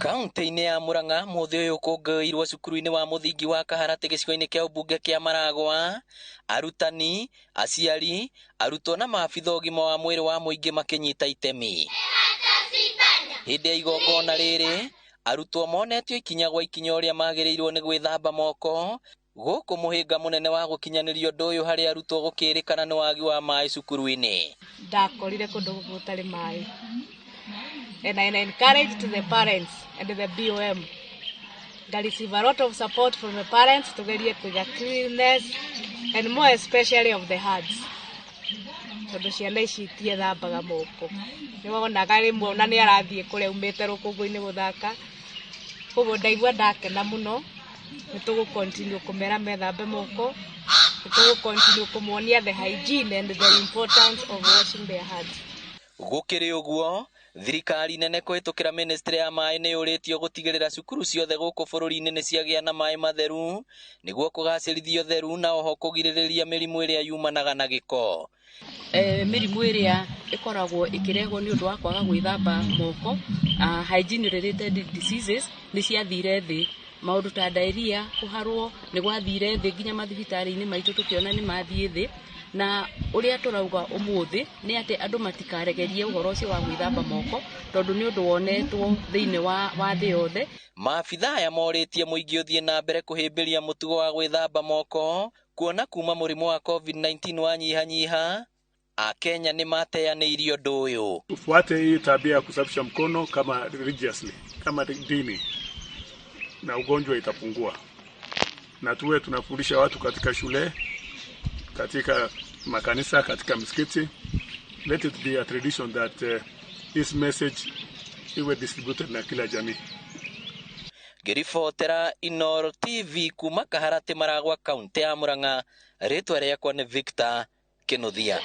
Kaunti-inĩ ya Murang'a mũthĩ ũyũ ũkũngũĩirwo cukuru-inĩ wa mũthingi wa Kaharatĩ gĩcigo-inĩ kĩa ũmbunge kĩa Maragwa. Arutani, aciari, arutwo na maabitha ũgima wa mwĩrĩ wa mũingĩ makĩnyita itemi. Hĩndĩ ya igongona rĩrĩ, arutwo monetio ikinya gwa ikinya ũrĩa magĩrĩirwo nĩ gwĩthamba moko, gũkũ mũhĩnga mũnene wa gũkinyanĩria ũndũ ũyũ harĩ arutwo gũkĩrĩkana nĩ wagi wa maĩ cukuru-inĩ. Ndakorire kũndũ gũkũ gũtarĩ maĩ. And I encourage to the parents and the BOM. I receive a lot of support from the parents tugerie kuiga cleanliness and more especially of the hands. Tondũ ciana ici itiethambaga moko. Nĩ wonaga rĩmwe ona nĩ arathiĩ kũrĩa umĩte rũkũngũ-inĩ gũthaka. Koguo ndaigua ndakena mũno. Nĩ tũgũ continue kũmera methambe moko. Nĩ tũgũ continue kũmonia the hygiene and the importance of washing their hands. Gũkĩrĩ ũguo, thirikari nene kũhĩtũkĩra ministry ya maĩ nĩ yũrĩtio gũtigĩrĩra cukuru ciothe gũkũ bũrũri-inĩ nĩ ciagĩa na maĩ matheru nĩguo kũgacĩrithia ũtheru na oho kũgirĩrĩria mĩrimũ ĩrĩa yumanaga na gĩko. Mĩrimũ ĩrĩa ĩkoragwo ĩkĩrehwo nĩ ũndũ wa kwaga gwĩthamba moko, hygiene related diseases, nĩ ciathire thĩ. Maũndũ ta diarrhea, kũharwo nĩ gwathire thĩ, nginya mathibitarĩ-inĩ maitũ tũkĩona nĩ mathiĩ thĩ. Na ũrĩa tũrauga ũmũthĩ nĩ atĩ andũ matikaregerie ũhoro ũcio wa gwĩthamba moko, tondũ nĩ ũndũ wonetwo thĩinĩ wa thĩ yothe. Maabitha aya morĩtie mũingĩ ũthiĩ na mbere kũhĩmbĩria mũtugo wa gwĩthamba moko, kuona kuma mũrimũ wa COVID-19 wanyihanyiha, Akenya nĩ mateanĩirie ũndũ ũyũ. Tufuate hii tabia ya kusafisha mkono kama religiously, kama dini, na ugonjwa itapungua. Na tuwe tunafundisha watu katika shule, katika makanisa, katika misikiti. Let it be a tradition that this message iwe distributed na kila jamii. Ngĩribotera Inooro TV kuma Kaharatĩ Maragwa, kaunti ya Murang'a, rĩtwa rĩakwa nĩ Victor Kinuthia.